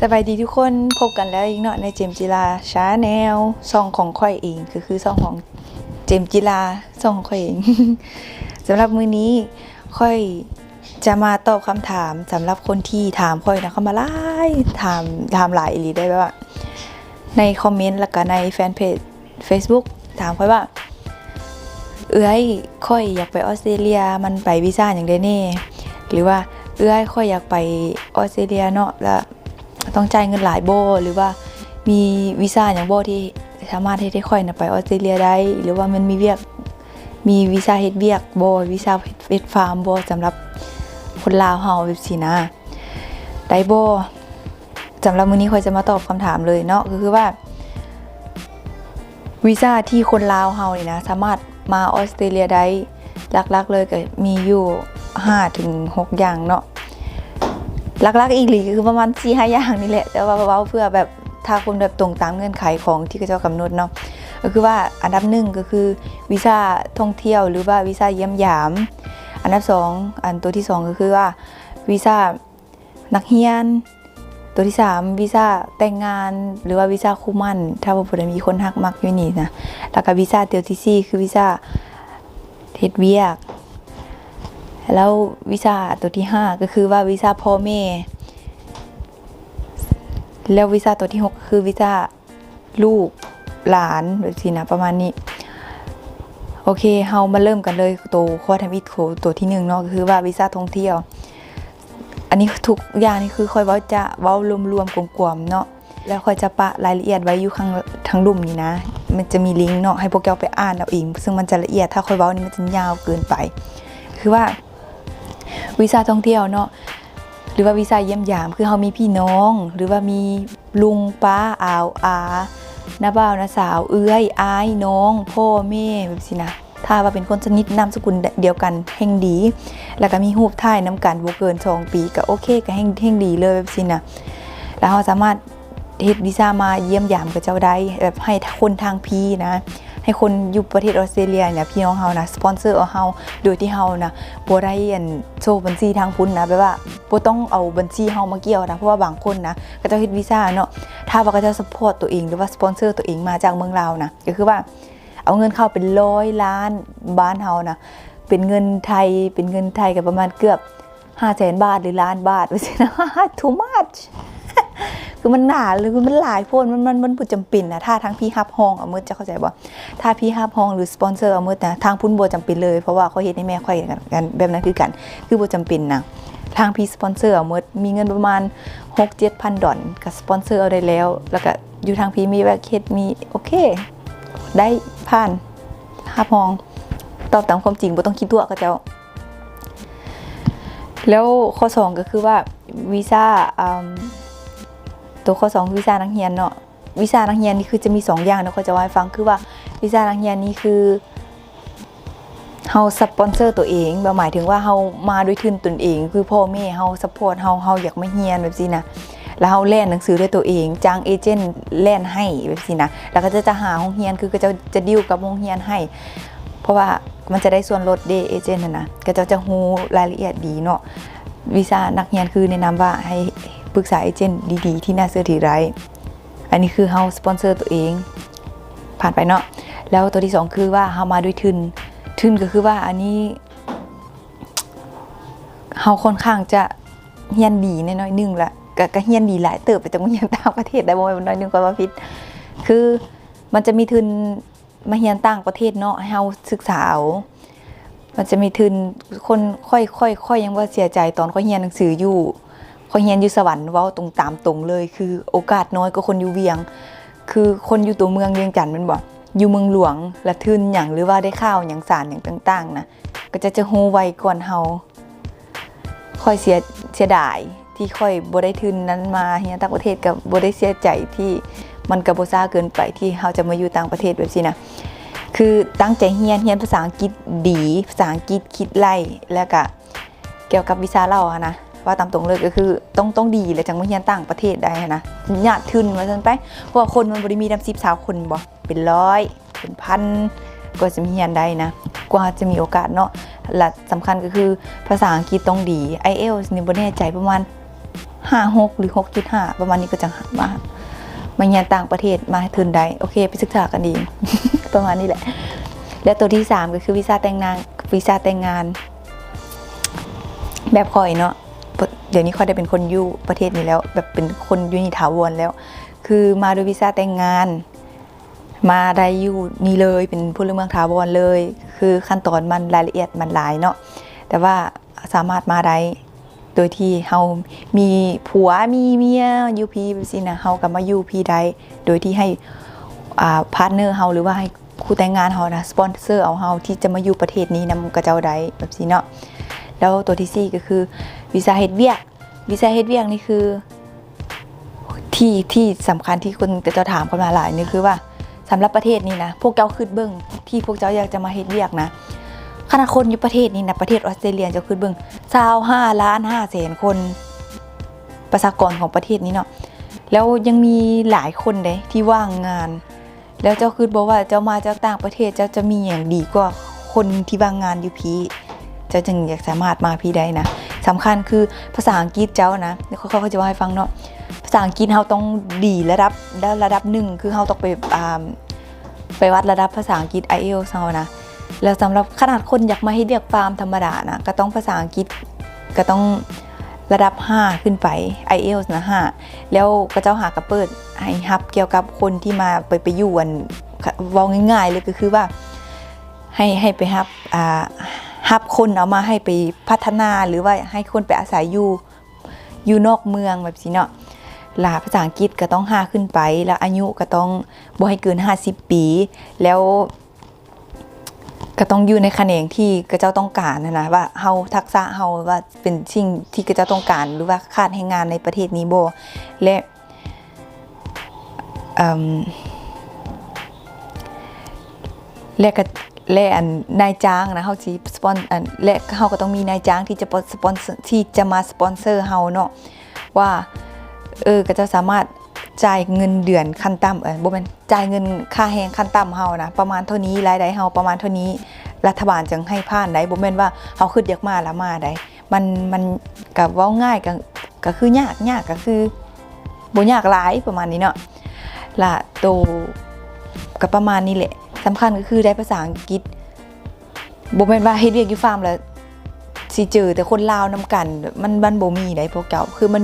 ສະບາຍດີທຸກຄົນ, ພົບກັນແລ້ວອີກເນາະ ໃນເຈມຈິລາ Channel ຊ່ອງຂອງຂ້ອຍເອງ ກໍຄືຊ່ອງຂອງເຈມຈິລາ ຊ່ອງຂອງຂ້ອຍເອງ. ສຳລັບມື້ນີ້ຂ້ອຍຈະມາຕອບຄຳຖາມ ສຳລັບຄົນທີ່ຖາມຂ້ອຍນະ ເຂົ້າມາຫຼາຍ ຖາມ ຖາມຫຼາຍອີ່ຫຼີເດ້ ແບບວ່າໃນຄອມເມັນ ແລ້ວກໍໃນແຟນເພຈ Facebook ຖາມຂ້ອຍວ່າ ເອື້ອຍ ຂ້ອຍຢາກໄປອອສເຕຣເລຍ ມັນໄປວີຊາຫຍັງໄດ້ແດ່? ຫຼືວ່າ ເອື້ອຍ ຂ້ອຍຢາກໄປອອສເຕຣເລຍເນາະ ລະຕ້ອງຈ່າຍເງິນຫຼາຍບໍ່? ຫຼືວ່າມີວີຊາຫຍັງບໍ່ທີ່ສາມາດເຮັດໃຫ້ຂ້ອຍນະໄປອອສເຕຣເລຍໄດ້? ຫຼືວ່າມັນມີວຽກ ມີວີຊາເຮັດວຽກບໍ່? ວີຊາເຮັດ ເຮັດຟາມບໍ່? ສຳລັບຄົນລາວເຮົາແບບຊີ້ນະ ໄດ້ບໍ່? ສຳລັບມື້ນີ້ຂ້ອຍຈະມາຕອບຄຳຖາມເລີຍເນາະ ກໍຄືວ່າ ວີຊາທີ່ຄົນລາວເຮົານີ້ນະ ສາມາດມາອອສເຕຣເລຍໄດ້ ຫຼັກໆເລີຍກໍມີຢູ່ຫ້າເຖິງຫົກຢ່າງເນາະ. ຫຼັກໆອີ່ຫຼີກໍຄືປະມານສີ່ຫ້າຢ່າງນີ້ແຫຼະ ແຕ່ວ່າເວົ້າເພື່ອແບບ ຖ້າຄົນແບບຕົງຕາມເງື່ອນໄຂຂອງທີ່ເຂົາເຈົ້າກຳນົດເນາະ ກໍຄືວ່າອັນດັບໜຶ່ງກໍຄືວີຊາທ່ອງທ່ຽວ ຫຼືວ່າວີຊາຢ້ຽມຢາມ. ອັນດັບສອງ ອັນ ຕົວທີສອງກໍຄືວ່າວີຊາ ນັກຮຽນ, ຕົວທີສາມ ວີຊາແຕ່ງງານ ຫຼືວ່າວີຊາຄູ່ໝັ້ນ ຖ້າວ່າຜູ້ໃດມີຄົນຮັກມັກຢູ່ນີ້ນະ, ແລ້ວກໍວີຊາຕົວທີສີ່ ຄືວີຊາເຮັດວຽກ, ແລ້ວວີຊາຕົວທີຫ້າ ກໍຄືວ່າວີຊາພໍ່ແມ່, ແລ້ວວີຊາຕົວທີຫົກ ກໍຄືວີຊາ ລູກຫຼານແບບຊີ້ນະ ປະມານນີ້. ໂອເຄ ເຮົາມາເລີ່ມກັນເລີຍ ໂຕຂໍ້ທຳອິດ ໂຕທີໜຶ່ງເນາະ ກໍຄືວ່າວີຊາທ່ອງທ່ຽວ. ອັນນີ້ທຸກຢ່າງນີ້ຄືຂ້ອຍເວົ້າ ຈະເວົ້າລວມໆກວມໆເນາະ ແລ້ວຂ້ອຍຈະປະລາຍລະອຽດໄວ້ຢູ່ຂ້າງທາງລຸ່ມນີ້ນະ, ມັນຈະມີລິງເນາະ ໃຫ້ພວກເຈົ້າໄປອ່ານເອົາເອງ ເຊິ່ງມັນຈະລະອຽດ ຖ້າຂ້ອຍເວົ້ານີ້ມັນຈະຍາວເກີນໄປ. ຄືວ່າ ວີຊາທ່ອງທ່ຽວເນາະ ຫຼືວ່າວີຊາຢ້ຽມຢາມ ຄືເຮົາມີພີ່ນ້ອງ ຫຼືວ່າມີລຸງ ປ້າ ອາວ ອາ ນ້າບ່າວ ນ້າສາວ ເອື້ອຍ ອ້າຍ ນ້ອງ ພໍ່ ແມ່ ແບບຊີ້ນະ. ຖ້າວ່າເປັນຄົນສະໜິດນາມສະກຸນດຽວກັນແຮ່ງດີ ແລ້ວກໍມີຮູບຖ່າຍນຳກັນບໍ່ເກີນສອງປີ ກໍໂອເຄ ກໍແຮ່ງ ແຮ່ງດີເລີຍແບບຊີ້ນະ. ແລ້ວເຮົາສາມາດ ເຮັດວີຊາມາຢ້ຽມຢາມເຂົາເຈົ້າໄດ້ ແບບໃຫ້ຄົນທາງພີນະ ໃຫ້ຄົນຢູ່ປະເທດອອສເຕຣເລຍນະ ພີ່ນ້ອງເຮົານະ ສະປອນເຊີເອົາເຮົາ ໂດຍທີ່ເຮົານະບໍ່ໄດ້ ອັນ ໂຊບັນຊີທາງພຸ້ນນະ ແບບວ່າບໍ່ຕ້ອງເອົາບັນຊີເຮົາມາກ່ຽວນະ. ເພາະວ່າບາງຄົນນະ ເຂົາເຈົ້າເຮັດວີຊາເນາະ ຖ້າວ່າເຂົາເຈົ້າສະພອດຕົວເອງ ຫຼືວ່າສະປອນເຊີຕົວເອງມາຈາກເມືອງລາວນະ ກໍຄືວ່າເອົາເງິນເຂົ້າເປັນຮ້ອຍລ້ານບ້ານເຮົານະ ເປັນເງິນໄທ ເປັນເງິນໄທກໍປະມານເກືອບ ຫ້າແສນບາດ ຫຼື ລ້ານບາດ ວ່າຊັ້ນນະ too much ຄືມັນໜາ ຫຼື ມັນຫຼາຍໂພດ ມັນ ມັນ ມັນບໍ່ຈຳເປັນນະ ຖ້າທາງພີຮັບຮອງເອົາໝົດ ເຈົ້າເຂົ້າໃຈບໍ່? ຖ້າພີຮັບຮອງ ຫຼື ສະປອນເຊີເອົາໝົດນະ ທາງພຸ້ນບໍ່ຈຳເປັນເລີຍ ເພາະວ່າຂ້ອຍເຮັດໃຫ້ແມ່ຂ້ອຍ ແບບນັ້ນຄືກັນ ຄືບໍ່ຈຳເປັນນະ ທາງພີສະປອນເຊີເອົາໝົດ ມີເງິນປະມານຫົກເຈັດພັນດອນ ກໍສະປອນເຊີເອົາໄດ້ແລ້ວ ແລ້ວກໍຢູ່ທາງພີມີແວກເຮັດ ມີ ໂອເຄ ໄດ້ ຜ່ານ ຮັບຮອງ ຕອບຕາມຄວາມຈິງ ບໍ່ຕ້ອງຂີ້ຕົວະເຂົາເຈົ້າ. ແລ້ວຂໍ້ສອງກໍຄືວ່າວີຊາ ອາ ຕົວຂໍ້ສອງຄືວີຊານັກຮຽນເນາະ ວີຊານັກຮຽນນີ້ຄືຈະມີສອງຢ່າງເນາະ ຂ້ອຍຈະເວົ້າໃຫ້ຟັງ ຄືວ່າວີຊານັກຮຽນນີ້ຄືເຮົາສະປອນເຊີຕົວເອງ ແບບໝາຍເຖິງວ່າເຮົາມາດ້ວຍທຶນຕົນເອງ ຄືພໍ່ແມ່ເຮົາສະພອດເຮົາ ເຮົາຢາກມາຮຽນແບບຊີ້ນະ ແລ້ວເຮົາແລ່ນໜັງສືດ້ວຍຕົວເອງ ຈ້າງເອເຈນແລ່ນໃຫ້ແບບຊີ້ນະ ແລ້ວເຂົາເຈົ້າຈະຫາໂຮງຮຽນ ຄືເຂົາເຈົ້າຈະດີວກັບໂຮງຮຽນໃຫ້ ເພາະວ່າມັນຈະໄດ້ສ່ວນລົດເດ້ ເອເຈນຫັ້ນນະ ເຂົາເຈົ້າຈະຮູ້ລາຍລະອຽດດີເນາະ. ວີຊານັກຮຽນຄືແນະນຳວ່າໃຫ້ປຶກສາເອເຈນດີໆ ທີ່ໜ້າເຊື່ອຖືໄດ້. ອັນນີ້ຄືເຮົາສະປອນເຊີຕົວເອງ ຜ່ານໄປເນາະ. ແລ້ວຕົວທີສອງຄືວ່າເຮົາມາດ້ວຍທຶນ, ທຶນກໍຄືວ່າອັນນີ້ເຮົາຄ່ອນຂ້າງຈະຮຽນດີແດ່ໜ້ອຍໜຶ່ງລະ ກະ ກະຮຽນດີຫຼາຍເຕີບ ໄປຈາກໂຮງຮຽນຕ່າງປະເທດໄດ້ ບໍ່ແມ່ນໜ້ອຍໜຶ່ງ ຂ້ອຍວ່າຜິດ ຄືມັນຈະມີທຶນ ມາຮຽນຕ່າງປະເທດເນາະ ໃຫ້ເຮົາສຶກສາເອົາ ມັນຈະມີທຶນ ຄົນ ຂ້ອຍ ຂ້ອຍ ຂ້ອຍຍັງວ່າເສຍໃຈຕອນຂ້ອຍຮຽນໜັງສືຢູ່ ຂ້ອຍຮຽນຢູ່ສະຫວັນ ເວົ້າຕົງ ຕາມຕົງເລີຍ ຄືໂອກາດນ້ອຍກວ່າຄົນຢູ່ວຽງ ຄືຄົນຢູ່ຕົວເມືອງວຽງຈັນແມ່ນບໍ່ ຢູ່ເມືອງຫຼວງ ລະທຶນຫຍັງ ຫຼືວ່າໄດ້ຂ່າວຫຍັງສານຫຍັງຕ່າງໆນະ ກໍຈະ ຈະຮູ້ໄວກ່ອນເຮົາ. ຂ້ອຍເສຍ ເສຍດາຍທີ່ຂ້ອຍບໍ່ໄດ້ທຶນນັ້ນມາຮຽນຕ່າງປະເທດ ກໍບໍ່ໄດ້ເສຍໃຈທີ່ ມັນກໍບໍ່ຊ້າເກີນໄປທີ່ເຮົາຈະມາຢູ່ຕ່າງປະເທດແບບຊີ້ນະ ຄືຕັ້ງໃຈຮຽນ ຮຽນພາສາອັງກິດດີ ພາສາອັງກິດຄິດໄລ່ ແລ້ວກະກ່ຽວກັບວິຊາເລົ່າຫັ້ນນະ ເວົ້າຕາມຕົງເລີຍກໍຄືຕ້ອງ ຕ້ອງດີແລ້ວຈັ່ງມາຮຽນຕ່າງປະເທດໄດ້ຫັ້ນນະ ຍາດທຶນວ່າຊັ້ນໄປ ເພາະວ່າຄົນມັນບໍ່ໄດ້ມີນຳສິບຊາວຄົນບໍ ເປັນຮ້ອຍ ເປັນພັນ ກວ່າຈະມາຮຽນໄດ້ນະ ກວ່າຈະມີໂອກາດເນາະ ແລະ ສຳຄັນກໍຄືພາສາອັງກິດຕ້ອງດີ ໄອເອວສ໌ນີ້ບໍ່ແນ່ໃຈ ປະມານ ຫ້າ ຫົກ ຫຼື ຫົກຈຸດຫ້າ ປະມານນີ້ ກໍຈະມາ ມາຮຽນຕ່າງປະເທດ ມາທຶນໄດ້. ໂອເຄ ໄປສຶກສາກັນເອງ ປະມານນີ້ແຫຼະ. ແລະ ໂຕທີສາມ ກໍຄືວີຊາແຕ່ງງານ ວີຊາແຕ່ງງານ ແບບຂ້ອຍເນາະ ດຽວນີ້ຂ້ອຍໄດ້ເປັນຄົນຢູ່ປະເທດນີ້ແລ້ວ ແບບເປັນຄົນຢູ່ນີ້ຖາວອນແລ້ວ ຄືມາໂດຍວີຊາແຕ່ງງານ ມາໄດ້ຢູ່ນີ້ເລີຍ ເປັນພົນລະເມືອງຖາວອນເລີຍ. ຄືຂັ້ນຕອນມັນ ລາຍລະອຽດມັນຫຼາຍເນາະ ແຕ່ວ່າສາມາດມາໄດ້ໂດຍທີ່ເຮົາມີຜົວມີເມຍຢູ່ພີ້ແບບຊີ້ນະ ເຮົາກໍມາຢູ່ພີ້ໄດ້ ໂດຍທີ່ໃຫ້ ອ່າ ພາດເນີເຮົາ ຫຼືວ່າໃຫ້ຄູ່ແຕ່ງງານເຮົານະ ສະປອນເຊີເອົາເຮົາທີ່ຈະມາຢູ່ປະເທດນີ້ນຳເຂົາເຈົ້າໄດ້ແບບຊີ້ເນາະ. ແລ້ວໂຕທີສີ່ ກໍຄືວີຊາເຮັດວຽກ ວີຊາເຮັດວຽກນີ້ຄື ທີ່ ທີ່ສຳຄັນທີ່ຄົນເຂົາເຈົ້າຖາມເຂົ້າມາຫຼາຍນີ້ຄືວ່າ ສຳລັບປະເທດນີ້ນະ ພວກເຈົ້າຄິດເບິ່ງ ທີ່ພວກເຈົ້າຢາກຈະມາເຮັດວຽກນະ ຂະໜາດຄົນຢູ່ປະເທດນີ້ນະ ປະເທດອອສເຕຣເລຍ ເຈົ້າຄິດເບິ່ງ ຊາວຫ້າລ້ານຫ້າແສນຄົນ ປະຊາກອນຂອງປະເທດນີ້ເນາະ ແລ້ວຍັງມີຫຼາຍຄົນເດ້ທີ່ວ່າງງານ. ແລ້ວເຈົ້າຄິດບໍ່ວ່າເຈົ້າມາຈາກຕ່າງປະເທດ ເຈົ້າຈະມີຫຍັງດີກວ່າຄົນທີ່ວ່າງງານຢູ່ພີ້ ເຈົ້າຈຶ່ງຢາກສາມາດມາພີ້ໄດ້ນະ. ສຳຄັນຄືພາສາອັງກິດເຈົ້ານະ ຂ້ອຍ ຂ້ອຍຈະເວົ້າໃຫ້ຟັງເນາະ ພາສາອັງກິດເຮົາຕ້ອງດີລະດັບ ລະດັບໜຶ່ງ ຄືເຮົາຕ້ອງໄປ ອ່າ ໄປວັດລະດັບພາສາອັງກິດ ໄອເອວເຮົານະ. ແລ້ວສຳລັບຂະໜາດຄົນຢາກມາເຮັດວຽກຟາມທຳມະດານະ ກໍຕ້ອງພາສາອັງກິດ ກໍຕ້ອງລະດັບຫ້າຂຶ້ນໄປ ໄອເອວນະ ຫ້າ. ແລ້ວເຂົາເຈົ້າຫາກໍເປີດໃຫ້ຮັບກ່ຽວກັບຄົນທີ່ມາໄປ ໄປຢູ່ ອັນ ເວົ້າງ່າຍໆເລີຍກໍຄືວ່າ ໃຫ້ ໃຫ້ໄປຮັບ ອ່າ ຮັບຄົນເອົາມາໃຫ້ໄປພັດທະນາ ຫຼືວ່າໃຫ້ຄົນໄປອາໄສຢູ່ ຢູ່ນອກເມືອງແບບຊີ້ເນາະ. ລະພາສາອັງກິດກໍຕ້ອງຫ້າຂຶ້ນໄປ ລະອາຍຸກໍຕ້ອງບໍ່ໃຫ້ເກີນຫ້າສິບປີ ແລ້ວ ກໍຕ້ອງຢູ່ໃນຂະແໜງທີ່ເຂົາເຈົ້າຕ້ອງການຫັ້ນນະ ວ່າເຮົາ ທັກສະເຮົາວ່າເປັນສິ່ງທີ່ເຂົາເຈົ້າຕ້ອງການ ຫຼືວ່າຂາດແຮງງານໃນປະເທດນີ້ບໍ່ ແລະ ເອີ່ມ ແລະ ກໍ ແລະ ອັນ ນາຍຈ້າງນະ ເຮົາຊິສະປອນ ອັນ ແລະ ເຮົາກໍຕ້ອງມີນາຍຈ້າງທີ່ຈະສະປອນ ທີ່ຈະມາສະປອນເຊີເຮົາເນາະ ວ່າ ເອີ ເຂົາເຈົ້າສາມາດ ຈ່າຍເງິນເດືອນຂັ້ນຕ່ຳ ເອີ ບໍ່ແມ່ນ ຈ່າຍເງິນຄ່າແຮງຂັ້ນຕ່ຳເຮົານະ ປະມານເທົ່ານີ້ ລາຍໄດ້ເຮົາປະມານເທົ່ານີ້ ລັດຖະບານຈຶ່ງໃຫ້ຜ່ານໄດ້ ບໍ່ແມ່ນວ່າເຮົາຄິດຢາກມາລະມາໄດ້. ມັນ ມັນກະເວົ້າງ່າຍ ກະ ກະຄືຍາກ ຍາກກະຄືບໍ່ຍາກຫຼາຍ ປະມານນີ້ເນາະ. ລະໂຕກະປະມານນີ້ແຫຼະ ສຳຄັນກະຄືໄດ້ພາສາອັງກິດ. ບໍ່ແມ່ນວ່າເຮັດວຽກຢູ່ຟາມແລ້ວຊິເຈີແຕ່ຄົນລາວນຳກັນ ມັນ ມັນບໍ່ມີໃດພວກເຈົ້າ ຄືມັນ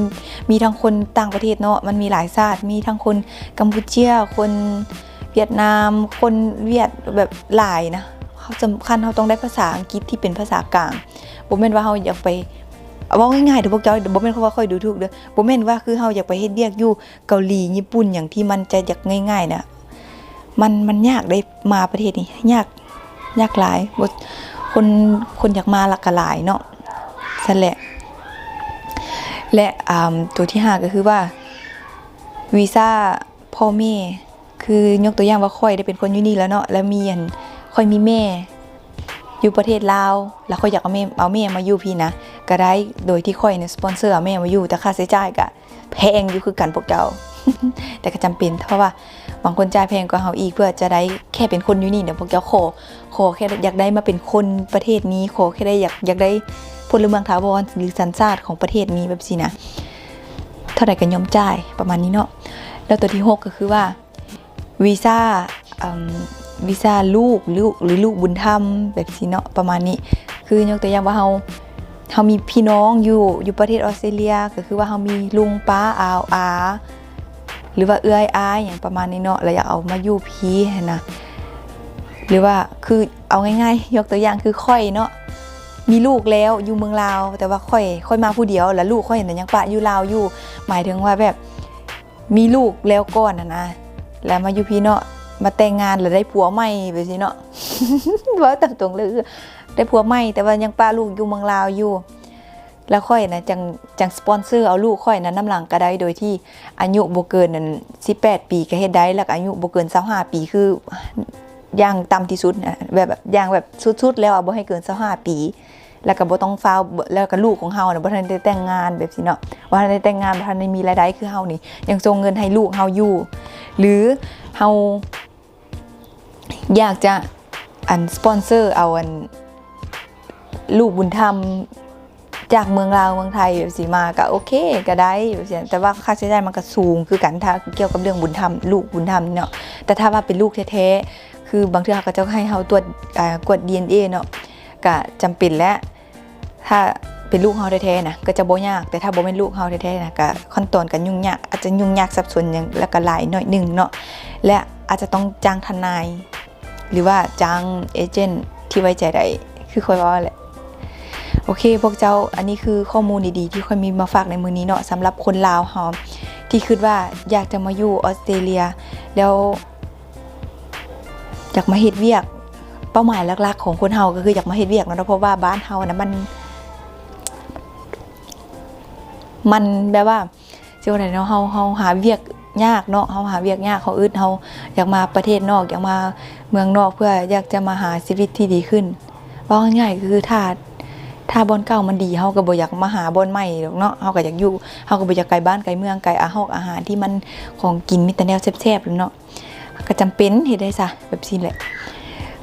ມີທັງຄົນຕ່າງປະເທດເນາະ ມັນມີຫຼາຍຊາດ ມີທັງຄົນກຳປູເຈຍ ຄົນຫວຽດນາມ ຄົນຫວຽດ ແບບຫຼາຍນະ. ເຮົາ ສຳຄັນເຮົາຕ້ອງໄດ້ພາສາອັງກິດທີ່ເປັນພາສາກາງ ບໍ່ແມ່ນວ່າເຮົາຢາກໄປ ເວົ້າງ່າຍໆເດີພວກເຈົ້າ ບໍ່ແມ່ນວ່າຂ້ອຍດູຖືກເດີ ບໍ່ແມ່ນວ່າຄືເຮົາຢາກໄປເຮັດວຽກຢູ່ເກົາຫຼີ ຍີ່ປຸ່ນ ຫຍັງທີ່ມັນຈະຢາກງ່າຍໆນະ ມັນ ມັນຍາກເດ້ ມາປະເທດນີ້ຍາກ ຍາກຫຼາຍ ຄົນ ຄົນຢາກມາລະກະຫຼາຍເນາະ ຊັ້ນແຫຼະ. ແລະ ອາ ໂຕທີຫ້າ ກໍຄືວ່າ ວີຊາພໍ່ແມ່ ຄືຍົກຕົວຢ່າງວ່າຂ້ອຍໄດ້ເປັນຄົນຢູ່ນີ້ແລ້ວເນາະ ແລ້ວມີ ອັນ ຂ້ອຍມີແມ່ຢູ່ປະເທດລາວ ແລ້ວຂ້ອຍຢາກເອົາແມ່ ເອົາແມ່ມາຢູ່ພີ້ນະ ກໍໄດ້ ໂດຍທີ່ຂ້ອຍນີ້ສະປອນເຊີເອົາແມ່ມາຢູ່ ແຕ່ຄ່າໃຊ້ຈ່າຍກະ ແພງຢູ່ຄືກັນພວກເຈົ້າ ແຕ່ກໍຈຳເປັນ ເພາະວ່າບາງຄົນຈ່າຍແພງກວ່າເຮົາອີກ ເພື່ອຈະໄດ້ແຄ່ເປັນຄົນຢູ່ນີ້ນະ ພວກເຈົ້າຂໍ ຂໍແຄ່ຢາກໄດ້ມາເປັນຄົນປະເທດນີ້ ຂໍແຄ່ໄດ້ ຢາກ ຢາກໄດ້ພົນລະເມືອງຖາວອນ ຫຼື ສັນຊາດຂອງປະເທດນີ້ ແບບຊີ້ນະ ເທົ່າໃດກໍຍອມຈ່າຍ ປະມານນີ້ເນາະ. ແລ້ວຕົວທີຫົກ ກໍຄືວ່າ ວີຊາ ເອີ່ມ ວີຊາລູກ ຫຼື ຫຼື ລູກບຸນທຳ ແບບຊີ້ເນາະ ປະມານນີ້. ຄືຍົກຕົວຢ່າງວ່າເຮົາ ເຮົາມີພີ່ນ້ອງຢູ່ ຢູ່ປະເທດອອສເຕຣເລຍ ກໍຄືວ່າເຮົາມີລຸງປ້າອາວອາ ຫຼືວ່າເອື້ອຍອ້າຍຫຍັງປະມານນີ້ເນາະ ແລ້ວຢາກເອົາມາຢູ່ພີ້ຫັ້ນນະ ຫຼືວ່າ ຄືເອົາງ່າຍໆ ຍົກຕົວຢ່າງຄືຂ້ອຍເນາະ ມີລູກແລ້ວຢູ່ເມືອງລາວ ແຕ່ວ່າຂ້ອຍ ຂ້ອຍມາຜູ້ດຽວ ແລ້ວລູກຂ້ອຍຫັ້ນນະຍັງປະຢູ່ລາວຢູ່ ໝາຍເຖິງວ່າແບບ ມີລູກແລ້ວກ່ອນຫັ້ນນະ ແລ້ວມາຢູ່ພີ້ເນາະ ມາແຕ່ງງານແລ້ວໄດ້ຜົວໃໝ່ແບບຊີ້ເນາະ ເວົ້າຕາມຕົງເລີຍ ໄດ້ຜົວໃໝ່ ແຕ່ວ່າຍັງປະລູກຢູ່ເມືອງລາວຢູ່ ແລ້ວຂ້ອຍນະ ຈັ່ງ ຈັ່ງສະປອນເຊີເອົາລູກຂ້ອຍນະນຳຫຼັງກໍໄດ້ ໂດຍທີ່ອາຍຸບໍ່ເກີນ ອັນ ສິບແປດປີກໍເຮັດໄດ້ ແລ້ວກໍອາຍຸບໍ່ເກີນຊາວຫ້າປີ ຄືຢ່າງຕ່ຳທີ່ສຸດນະ ແບບ ຢ່າງແບບສຸດໆແລ້ວ ບໍ່ໃຫ້ເກີນຊາວຫ້າປີ. ແລ້ວກໍບໍ່ຕ້ອງຟ້າວ ແລ້ວກໍລູກຂອງເຮົານະ ບໍ່ທັນໄດ້ແຕ່ງງານແບບຊີ້ເນາະ ບໍ່ທັນໄດ້ແຕ່ງງານ ບໍ່ທັນໄດ້ມີລາຍໄດ້ຄືເຮົານີ້ ຍັງສົ່ງເງິນໃຫ້ລູກເຮົາຢູ່ ຫຼືເຮົາຢາກຈະ ອັນ ສະປອນເຊີເອົາ ອັນ ລູກບຸນທຳ ຈາກເມືອງລາວເມືອງໄທແບບຊີ້ມາ ກໍໂອເຄ ກໍໄດ້ແບບຊີ້ ແຕ່ວ່າຄ່າໃຊ້ຈ່າຍມັນກໍສູງຄືກັນ ຖ້າກ່ຽວກັບເລື່ອງບຸນທຳ ລູກບຸນທຳນີ້ເນາະ. ແຕ່ຖ້າວ່າເປັນລູກແທ້ໆ ຄືບາງເທື່ອເຂົາເຈົ້າໃຫ້ເຮົາຕວດ ເອີ ກວດດີເອັນເອເນາະ ກໍຈຳເປັນແຫຼະ. ຖ້າເປັນລູກເຮົາແທ້ໆນະ ກໍຈະບໍ່ຍາກ, ແຕ່ຖ້າບໍ່ແມ່ນລູກເຮົາແທ້ໆນະ ກໍຂັ້ນຕອນກໍຫຍຸ້ງຍາກ ອາດຈະຫຍຸ້ງຍາກສັບສົນຫຍັງ ແລ້ວກໍຫຼາຍໜ້ອຍໜຶ່ງເນາະ ແລະ ອາດຈະຕ້ອງຈ້າງທະນາຍ ຫຼືວ່າຈ້າງເອເຈນທີ່ໄວ້ໃຈໄດ້ ຄືຂ້ອຍເວົ້າແຫຼະ. ໂອເຄ ພວກເຈົ້າ, ອັນນີ້ຄືຂໍ້ມູນດີໆທີ່ຂ້ອຍມີມາຝາກໃນມື້ນີ້ເນາະ ສຳລັບຄົນລາວເຮົາທີ່ຄິດວ່າຢາກຈະມາຢູ່ອອສເຕຣເລຍ ແລ້ວຢາກມາເຮັດວຽກ. ເປົ້າໝາຍຫຼັກໆຂອງຄົນເຮົາກໍຄືຢາກມາເຮັດວຽກເນາະ ເພາະວ່າບ້ານເຮົານະ ມັນ ມັນແບບວ່າ ຊິວ່າໃດເນາະ ເຮົາ ເຮົາຫາວຽກຍາກເນາະ ເຮົາຫາວຽກຍາກ ເຮົາອຶດ ເຮົາຢາກມາປະເທດນອກ ຢາກມາເມືອງນອກ ເພື່ອຢາກຈະມາຫາຊີວິດທີ່ດີຂຶ້ນ. ເວົ້າງ່າຍໆກໍຄື ຖ້າ ຖ້າບ່ອນເກົ່າມັນດີ ເຮົາກໍບໍ່ຢາກມາຫາບ່ອນໃໝ່ດອກເນາະ ເຮົາກໍຢາກຢູ່ ເຮົາກໍບໍ່ຢາກໄກບ້ານໄກເມືອງ ໄກອາຫອກອາຫານທີ່ມັນ ຂອງກິນມີແຕ່ແນວແຊບໆແຫຼະເນາະ. ກໍຈຳເປັນເຮັດໄດ້ຊະ ແບບຊີ້ແຫຼະ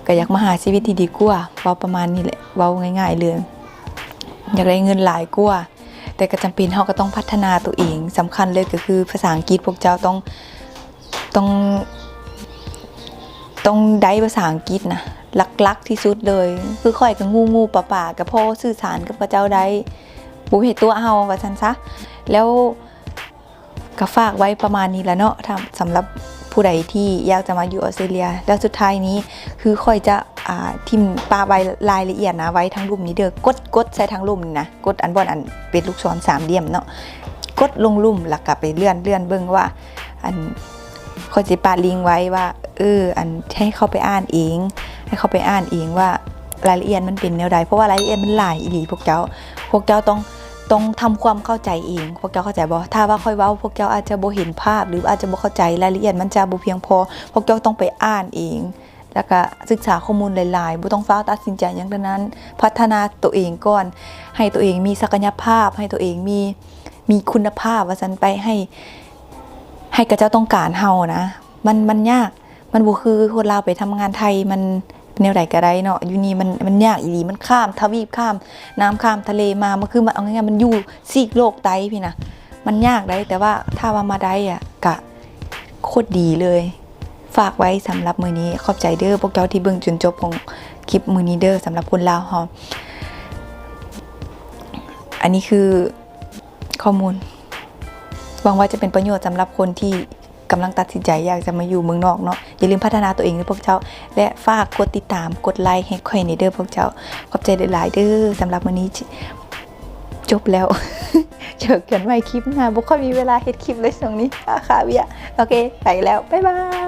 ກໍຢາກມາຫາຊີວິດທີ່ດີກວ່າ ເວົ້າປະມານນີ້ແຫຼະ ເວົ້າງ່າຍໆເລີຍ ຢາກໄດ້ເງິນຫຼາຍກວ່າ ແຕ່ກໍຈຳເປັນ ເຮົາກໍຕ້ອງພັດທະນາຕົວເອງ. ສຳຄັນເລີຍກໍຄືພາສາອັງກິດ ພວກເຈົ້າຕ້ອງ ຕ້ອງ ຕ້ອງໄດ້ພາສາອັງກິດນະ ຫຼັກໆທີ່ສຸດເລີຍ. ຄືຂ້ອຍກໍງູໆປາໆ ກໍພໍສື່ສານກັບເຂົາເຈົ້າໄດ້ ບໍ່ເຮັດຕົວະເຮົາວ່າຊັ້ນຊະ. ແລ້ວ ກໍຝາກໄວ້ປະມານນີ້ລະເນາະ ຖ້າ ສຳລັບຜູ້ໃດທີ່ຢາກຈະມາຢູ່ອອສເຕຣເລຍ. ແລ້ວສຸດທ້າຍນີ້ ຄືຂ້ອຍຈະ ອ່າ ຖິ້ມປະໄວ້ລາຍລະອຽດນະ ໄວ້ທາງລຸ່ມນີ້ເດີ ກົດ ກົດໃສ່ທາງລຸ່ມນີ້ນະ ກົດອັນບ່ອນອັນເປັນລູກສອນສາມຫຼ່ຽມເນາະ ກົດລົງລຸ່ມ ແລ້ວກໍໄປເລື່ອນ ເລື່ອນເບິ່ງວ່າ ອັນ ຂ້ອຍຊິປະລິງໄວ້ວ່າ ເອີ ອັນ ໃຫ້ເຂົ້າໄປອ່ານເອງ ໃຫ້ເຂົ້າໄປອ່ານເອງວ່າລາຍລະອຽດມັນເປັນແນວໃດ ເພາະວ່າລາຍລະອຽດມັນຫຼາຍອີ່ຫຼີພວກເຈົ້າ. ພວກເຈົ້າຕ້ອງ ຕ້ອງທຳຄວາມເຂົ້າໃຈເອງ ພວກເຈົ້າເຂົ້າໃຈບໍ່? ຖ້າວ່າຂ້ອຍເວົ້າ ພວກເຈົ້າອາດຈະບໍ່ເຫັນພາບ ຫຼືອາດຈະບໍ່ເຂົ້າໃຈ ລາຍລະອຽດມັນຈະບໍ່ພຽງພໍ ພວກເຈົ້າຕ້ອງໄປອ່ານເອງ ແລ້ວກະສຶກສາຂໍ້ມູນຫຼາຍໆ ບໍ່ຕ້ອງຟ້າວຕັດສິນໃຈຫຍັງທັງນັ້ນ ພັດທະນາໂຕເອງກ່ອນ ໃຫ້ໂຕເອງມີສັກກະຍະພາບ ໃຫ້ໂຕເອງມີ ມີຄຸນນະພາບວ່າຊັ້ນໄປ ໃຫ້ ໃຫ້ເຂົາເຈົ້າຕ້ອງການເຮົານະ. ມັນ ມັນຍາກ ມັນບໍ່ຄືຄົນລາວໄປທຳງານໄທ ມັນແນວໃດກໍໄດ້ເນາະ ຢູ່ນີ້ມັນ ມັນຍາກອີ່ຫຼີ ມັນຂ້າມທະວີບ ຂ້າມນ້ຳ ຂ້າມທະເລມາ ມັນຄື ມັນ ເອົາງ່າຍໆ ມັນຢູ່ຊີກໂລກໃຕ້ພີ້ນະ ມັນຍາກໄດ໋ ແຕ່ວ່າຖ້າວ່າມາໄດ້ອະ ກະໂຄດດີເລີຍ. ຝາກໄວ້ສຳລັບມື້ນີ້ ຂອບໃຈເດີພວກເຈົ້າທີ່ເບິ່ງຈົນຈົບຂອງຄລິບມື້ນີ້ເດີ ສຳລັບຄົນລາວເຮົາ. ອັນນີ້ຄື ຂໍ້ມູນ ຫວັງວ່າຈະເປັນປະໂຫຍດສຳລັບຄົນທີ່ກຳລັງຕັດສິນໃຈຢາກຈະມາຢູ່ເມືອງນອກເນາະ. ຢ່າລືມພັດທະນາຕົວເອງເດີພວກເຈົ້າ ແລະ ຝາກກົດຕິດຕາມ ກົດໄລໃຫ້ຂ້ອຍແດ່ເດີພວກເຈົ້າ. ຂອບໃຈຫຼາຍໆເດີ ສຳລັບມື້ນີ້ ຈົບແລ້ວ ເຈີກັນໃໝ່ຄລິບໜ້າ. ບໍ່ຄ່ອຍມີເວລາເຮັດຄລິບເລີຍຊ່ວງນີ້ ຄາວຽກ. ໂອເຄ ໄປແລ້ວ ບາຍບາຍ.